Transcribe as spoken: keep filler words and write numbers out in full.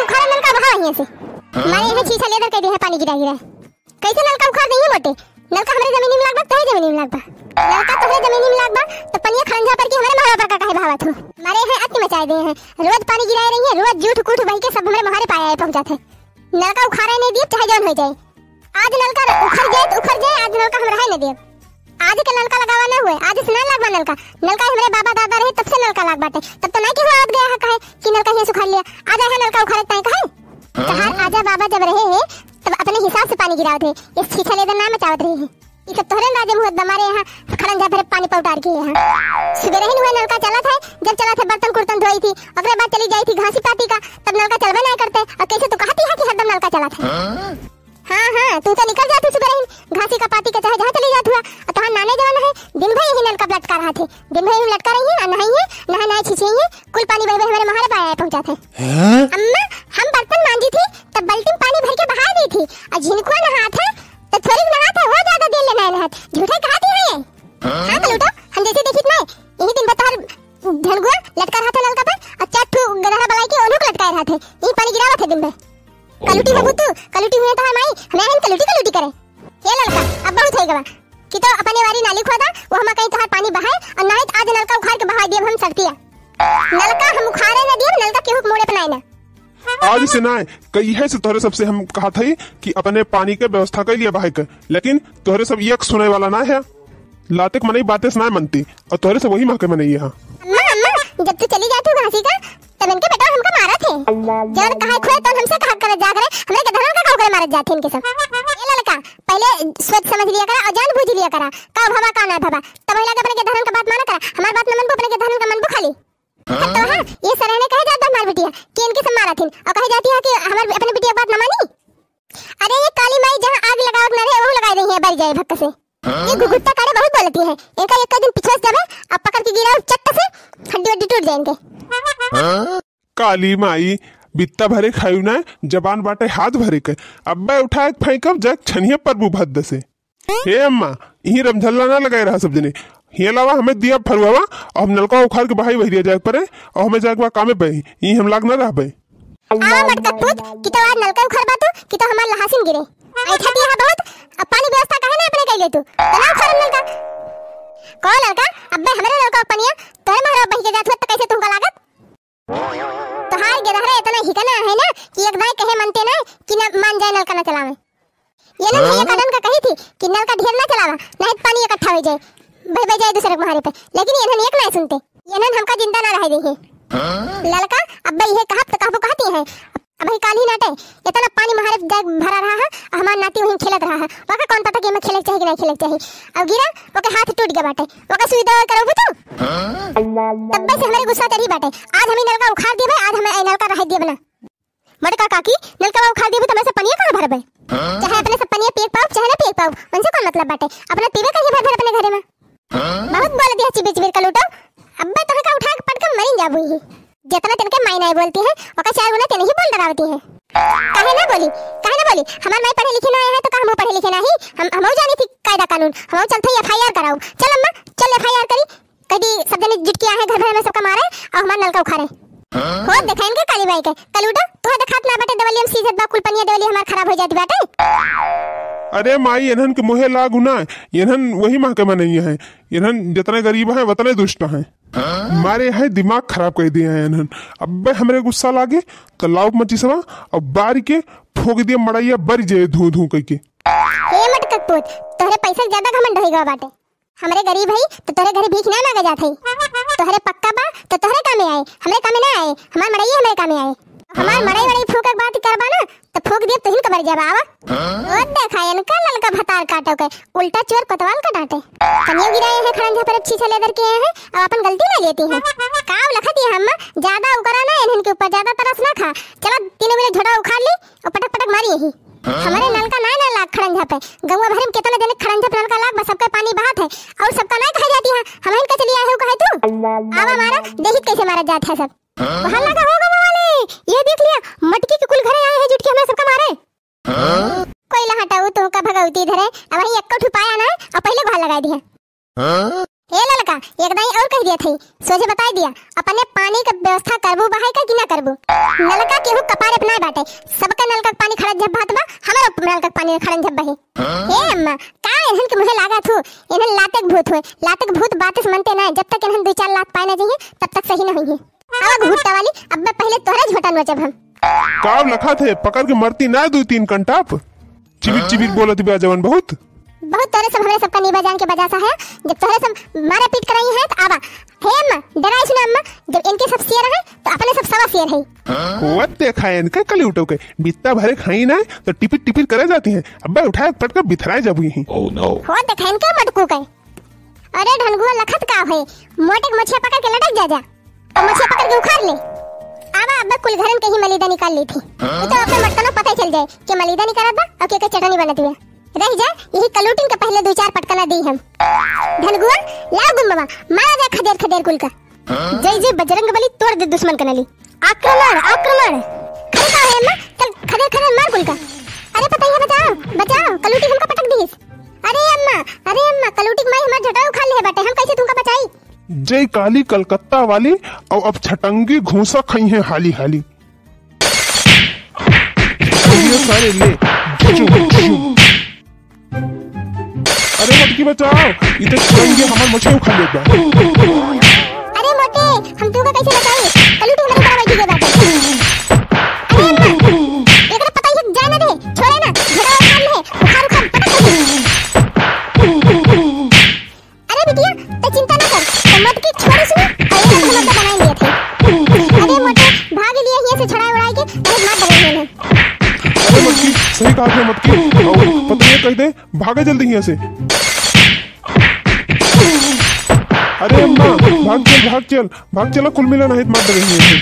उखाड़ा नलका बहावा हियाँ से। मारे यहाँ छीछा लेदर कइ दिहे पानी गिरा गिरा। कैसे नलका उखाड़ दिहे मोटे? नलका हमरे जमीनी में लाग बा, तोहरे जमीनी में लाग बा। नलका तोहरे जमीनी में लाग बा, तो पनिया खड़ंजा पर के हमरे महरा पर का काहे बहावत हो? मारे यहाँ अति मचाए दिहे हैं। रोज पानी गिराए रही है, रोज जूठ कूठ बहि के सब हमरे मोहारे पाया है पहुँचात है। नलका उखाड़े नहीं दिए, चाहे जौन होइ जाए। आज नलका उखड़ जाए तो उखड़ जाए, आज नलका हम रहे न देब। आज के नलका लगावा ना हुए, आज से ना लगवा नलका। नलका हमरे बाबा दादा रहे तब से नलका लाग बाटे, तब तो नहीं केहू आवत गया है कहे कि नलका हियाँ से उखाड़ लिया। आज आए है नलका उखाड़े ताई कहे। तहार आजा बाबा जब रहे हैं तब अपने हिसाब से पानी गिरावत रहे, ये छीछा लेदर ना मचावत रहे हैं। ये सब तोहरे राजे मुहत बा, मारे यहाँ खड़ंजा भरे पानी पौटार के यहाँ। सुबह रही हुए नलका चलत है, जब चलत है बर्तन कुर्तन धोई थी, ओकरे बाद चली जाई थी घासी पाती का, तब नलका चलबे नहीं करते। और कैसे तू कहती है कि हरदम नलका चलत है? हाँ, हाँ, तू तो निकल जाती सुबह रही, घासी का पाती का चाहे जहाँ चली जात हुआ, और तोहार नाने जवन है, दिन भर यही नलका लटका रहा थे, दिन भर यही लटका रही है, और नहाई है, नहा नहा छिछी है, कुल पानी बह बह हमारे मोहारे पाया पहुँचात है। हाँ? अम्मा, हम बर्तन मांजी थी, तब बाल्टी में पानी भर के बहा दी थी, और झिनकुआ नहात है, तो थोड़ी नहात है, वो ज्यादा देर ले नहीं नहात, झूठे कहती है ये। हाँ, कलूटो, हम जैसे देखित नहीं, यही दिन भर तोहर झंडुआ लटका रहा था नलका पर, और चार ठू गदहरा बलाई के ओनहू के लटकाए रहा थे, यही पानी गिरावत है दिन भर। कलूटी हो तू, कलूटी हुए तो हमारी, हमें आहिन कलूटी कलूटी करे। ये ललका, अब बहुत होइ गवा। कि तो अपने वारी नाली खोदा, वो हमा कहीं तोहार पानी बहाए, और नहीं तो आज नलका उखाड़ के बहा दिए हम सरतिया। नलका हम उखाड़े ना दिए, नलका केहू के मोड़े पे नहीं ना। आज से ना, कहिए से तोहरे सबसे हम कहा था कि अपने पानी के व्यवस्था कर लिया बहाए के, लेकिन तोहरे सब एक सुने वाला ना है। लाते के मनई बाते से ना मनती, और तोहरे सब वही महके मनई है। अम्मा, अम्मा, जब तू चली जात हो घासी का, तब इनके बेटा हमका मारत है। जब कहा खुए तो हमसे कहा करे जा करे, हमरे के धरन का काऊ करे मारत जात है इनके सब। ये ललका, पहले सोच समझ लिया करा और जान बूझ लिया करा, का भवा का ना भवा। तब वही लगे अपने के धरन का बात माना करा, हमार बात न मनबू, अपने के धरन का मनबू खाली। हाँ? तो हाँ, ये सरहने कहे जात हमार बिटिया कि इनके सब मारत हिन और कहे जाती है कि हमार अपने बिटिया बात न मानी। अरे ये काली माई जहाँ आग लगावत ना रहे, वहू लगाई रही है, बर जाए भक्क से। ये घुघुट्टा काड़े बहुत बोलती है, इनका एक दिन पिछवास जावे, अब पकड़ के गिराओ चट्ट से, हड्डी वड्डी टूट जाए इनके। काली माई, बित्ता भरे खायू ना, जबान बाटे हाथ भरे के। अब्बे उठाए के फेंकब, जाए छनिया पर भद्द से। हे अम्मा, इही रमझल्ला ना लगाए रहा सब जने। हियाँ लावा, हमें दिया फरुआवा, और हम नलका उखाड़ के बहाई बहरिया जाए परे, और हमें जाए के बा कामे पे, इही हम लाग ना रहबे। आ मटका पूत, कि तो आज नलका उखाड़ बा तू, कि तो हमार लहासिन गिरे। ऐठा दिया है बहुत, अब पानी व्यवस्था काहे ना अपने कैले तू? तो ना उखाड़ नलका। कौन लड़का? अब्बे हमरे नलका पनिया, तोरे महरा बहि के जात हुआ तो कैसे तुमका लागत? तोहार गेदहरा इतना हिकना है ना कि एक दाई कहे मनते ना कि ना मान जाए नलका ना चलावे। ये ना हाँ? भैया कादन का कही थी कि नलका ढेर ना चलावा, नहीं तो पानी इकट्ठा हो जाए, बह बह जाए दूसरे के मोहारे पे। लेकिन ये ना एक ना सुनते, ये ना हमका जिंदा ना रहे देंगे। हाँ? ललका, अब्बे ये कहब तो कहबो कहती है। अब भाई काल ही नाटे, इतना पानी मोहारे जाए भरा रहा है, और हमार नाती वहीं खेलत रहा है। ओका कौन पता कि एमे खेले के चाही कि नहीं खेले के चाही। अब गिरा, ओके हाथ टूट गया बाटे, ओका सुई दवाई कराबू तू? तब्बे से हमरे गुस्सा चढ़ी बाटे। आज हम ई नलका उखाड़ दिए भाई, आज हमें ई नलका रहे दिए ना। मटका काकी, नलका उखाड़ दिए तो हमें से पनिया कहाँ भरबे? चाहे अपने से पनिया पिए पाओ, चाहे ना पिए पाओ, उनसे कौन मतलब बाटे? अपना पीवे का ही भर भर अपने घरे में। बहुत बोल दिया चिबिर चिबिर कलूटो। अब्बे तोहे का उठा के पटक मरिन जाबू ही। जितना तिनके माई नाई बोलती है, ओका चार गुना तिन ही बोल डरावती है। काहे ना बोली, काहे ना बोली? हमार माई पढ़े लिखे ना है तो का हमहू पढ़े लिखे नाही? हम, हमहू जानी थी कायदा कानून, हमहू चलते ही एफ आई आर कराऊ। चल अम्मा, चल एफ आई आर करी। कभी सब जने जुट के आहे घर भर में सबका मारे और हमार नलका उखाड़े। हो देखा इनके काली माई के, कलूटो, तोहे देखात ना बाटे देवलिया में सीजत बा कुल पनिया देवलिया हमार खराब हो जाती बाटे। अरे माई, इन्हन के मोहे लागू ना, इन्हन वही महकमा नहीं है। इन्हन जितने गरीब हैं, उतने दुष्ट हैं। मारे हैं, दिमाग खराब कर दिए हैं इन्हन। अब्बे हमरे गुस्सा लागे, तो लाउब मचिसवा और बारी के फोंक दिए मड़ैया, बरी जाए धू धू कइके। हे मटकक पूत, तोहरे पैसा के ज्यादा घमंड होई गवा बाटे। हमरे गरीब हई, तो तोहरे घरे भीख ना मांगे जात हई। तोहरे पक्का बा, तो तोहरे कामे आए, हमरे कामे ना आए। हमार मड़ैया हमरे कामे आए। हमार मड़ई वड़ई फूंके के बात करबा ना, तो फूंक दिए, तुहिन कबर जाबा, आवा। ओ देखा, इनका ललका भतार काटो के, उल्टा चोर कोतवाल का डांटे। पनियो गिराए हैं, खड़ंजा पर अच्छी छले दर के हैं, अब अपन गलती ना लेती हैं। का लखती है अम्मा, ज्यादा उकरा ना, इन्हन के ऊपर ज्यादा तरस ना खा। चला, तीनों मिले झोटा उखाड़ ली और पटक पटक मारी यही। हमारे नलका ना, ना लाग खड़ंजा पे, गौवा भर में कितना जने खड़ंजा पे नलका लाग, बस सबका पानी बहात है और सबका ना कहा जाती है, हम इनका चली आए हो कहे तू। आवा मारा, देखित कैसे मारा जात है सब। वहाँ लगा होगा वो वाले, ये देख लिया, मटकी के कुल घरे आए हैं जुट के हमें सबका मारे। कोई ला हटाऊ तो का भगवती धरे, अब वही एक्को ठुपाया ना, और पहले गुहार लगा दिया। ए ललका, एक दाई और कह दिया थी, सोझे बताई दिया, अपने पानी के व्यवस्था करबू बहाई का कि ना करबू? नलका केहू कपारे पे नाय बाटे, सबका नलका के पानी खड़क झप बहत बा, हमरो नलका के पानी खड़क झप बहे। ए अम्मा, का इन्हन के मुँहे लागा थू? इन्हन लाते के भूत हुए, लाते के भूत बाते से मनते ना, जब तक इन्हन दो चार लात पाए ना जाइए, तब तक सही ना होइए। आवा घुट्टा वाली, अब मैं पहले तोहरे झोटा नोचब हम। का लखा थे, पकड़ के मरती ना दो तीन कंटाप। चिबिक चिबिक बोलत बा जवन बहुत। बहुत तोहरे सब हमरे सबका नी बजान के बजासा है। जब तोहरे सब मारा पीट कराई है तो आवा। हे अम्मा, डराइस ना अम्मा, जब इनके सब शेर है तो अपने सब सवा शेर है। होत देखा है इनके कलयूटो के, बित्ता भरे खाई ना तो टिपिर टिपिर करे जाती है। अब्बे उठाए पटक बिथराए जब यही। होत देखा इनके मटकू के। अरे ढनगुआ लखत का है, मोटे के मछिया पकड़ के लटक जा जा। अब मछिया पकड़ के उखाड़ ले। आवा, अब कुल घरन के ही मलीदा निकाल ली थी। ये तो अपने मटकना पता ही चल जाए कि मलीदा निकालत बा और के के चटनी बनत बा। रह जा, यही कलूटिन के पहले दो चार पटकना दी हम। ढनगुआ, लाओ गुम्मवा, मारा जा खदेर खदेर कुल का। जय जय बजरंग बली, तोड़ दे दुश्मन के नली। आक्रमण, आक्रमण। खड़े का है अम्मा? चल खदेर खदेर मार कुल का। अरे पतैया बचाओ, बचाओ, कलूटी हमका पटक दीस। अरे अम्मा, अरे अम्मा, कलूटी के माई हमार झोटा उखाड़ ले बाटे, हम कैसे तुमका बचाई? जय काली कलकत्ता वाली, और अब छटंगी घूसा खाई है हाली हाली। ये सारे ले, बचो, बचो। अरे मटकी बचाओ, इते छटंगी हमार मछली उखाड़ लेता। अरे मोटे, हम तुमका कैसे बचाई? कलूटी हमारे ऊपर बैठी गई बाटे। अरे अम्मा, एकरा पता ही जाए ना दे, छोड़े ना, झोटा उखाड़ ले, उखाड़, उखाड़, पटक दे। अरे बिटिया, ते चिंता ना कर, ते मटकी छोड़े सुनी, और ये अपने मतलब बनाए लिए थे। अरे मोटे, भाग लिए हियाँ से छड़ाए उड़ाए के, बहुत मार डरे हैं। अरे मटकी, सही कहा थे मटकी, और पता है कह दे, भागे जल्दी हियाँ से। अरे अम्मा, भाग चल, भाग चल, भाग चला, कुल मिला नहीं तो मार डरे हियाँ से।